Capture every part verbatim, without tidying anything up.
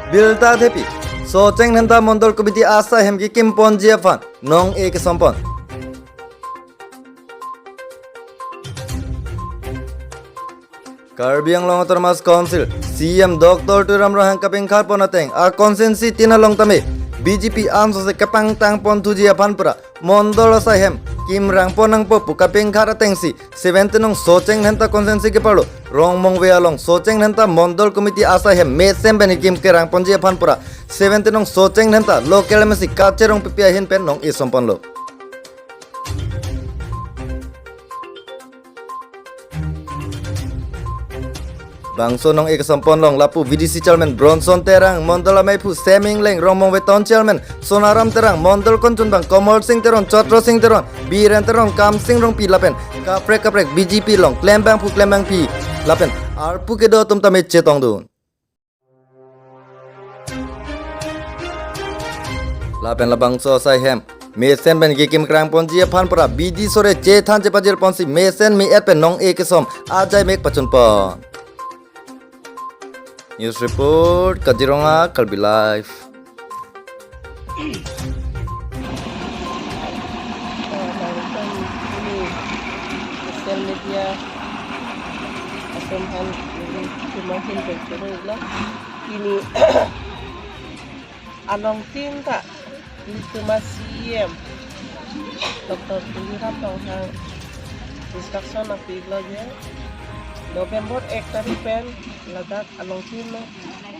Birta thepi, Socheng Dhenta Mondol Committee asai hem kekim ponji aphan nong-e kesom pon. Karbi Anglong Autonomous Council, C E M Doctor Tuliram Ronghang kapengkhar pon ateng a constituency tin along tame B J P anso se kepangtang pon thuji aphan pura mondol asai hem kimrang pon nangpo pu kapengkhar atengsi seventeen nong Socheng Dhenta constituency keparlo Rongmongve along Socheng Dhenta Mondol Committee asai hem mesen pen kekim kerang ponji aphan pura seventeen nong Socheng Dhenta local M A C Kache Rongpipi ahin pen nong-e som ponlo. Bangso nong-e kesom pon along lapu V D C Chairman Bronson Terang, Mondol Amei aphu Seming Leng, Rongmongve Town Chairman Sonaram Terang, Mondol Konchunbang Komol Sing Teron, Chotro Sing Teron, Biren Teron, Kamsing Rongpi lapen kaprek kaprek B J P along klembangphu klembangpi lapen arpu kedo atum tame chetongdun. Lapen labangso asai hem mesen pen kekim kerang ponji aphan pura bidi sore chethan chepajir ponsi mesen me-et pen nong-e kesom ajai mek pachun pon. News report, Kaziranga, Karbi Live. Social media atum aphan neli chuma ahin pen choro lo. Pini alongtin ta nelitum a C E M Doctor Tuliram Ronghang instruction nangpi-iklo je November ek tarik pen ladak alongtin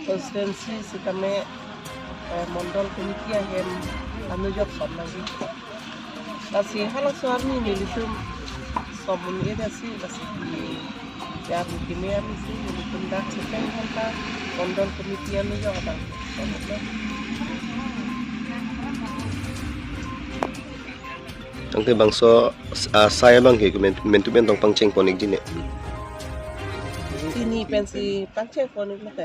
constituency sitame, eh, Mondol Committee ahem anujok som nangji. Lasi halaso arni nelitum som un-e dasi lasi pi ya mi kimi ya mi si nelitum dak Socheng Dhenta Mondol Committee anujok abang som un-e. Tangte bangso, ah, asai abang ke men, men tu men tong pangcheng pon-ikji ne. Pini pensi pangcheng pon-iklo te.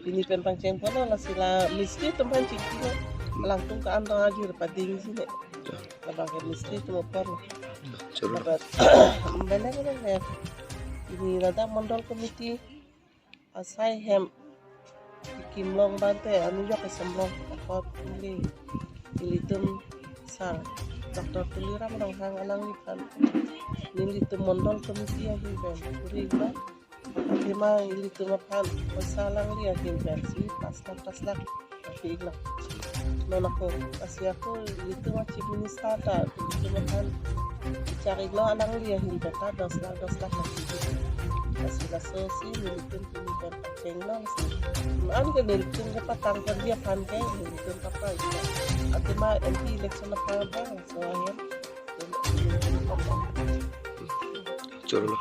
Pini pen pangcheng ponlo, lasi la mistri atum aphan chingki lo. Alangtum ke-an tong agir padingji ne. Labang ke mistri atum apor lo. Choro. Dapat bele bele le. Pini ladak Mondol Committee asai hem kekim long abang te anujok kesom long apot neli, nelitum sar Doctor Tuliram Ronghang alangliphan nelitum Mondol Committee ahin pen kuri abang. Athema ilitum aphan poisa alangli ahin pensi paslak paslak pi-iklo. Non ako, lasi ako ilitum a Chief Minister ta ilitum aphan chak-iklo alangli ahin pen ta dos lakh dos lakh nangpi-ik. Lasi lasosi nelitum pini pen pangchenglo lasi. An ke nelitum kepatang ponji aphan ke nelitum papa-iklo. Athema M P election aphan abang laso ahem. Choro lo.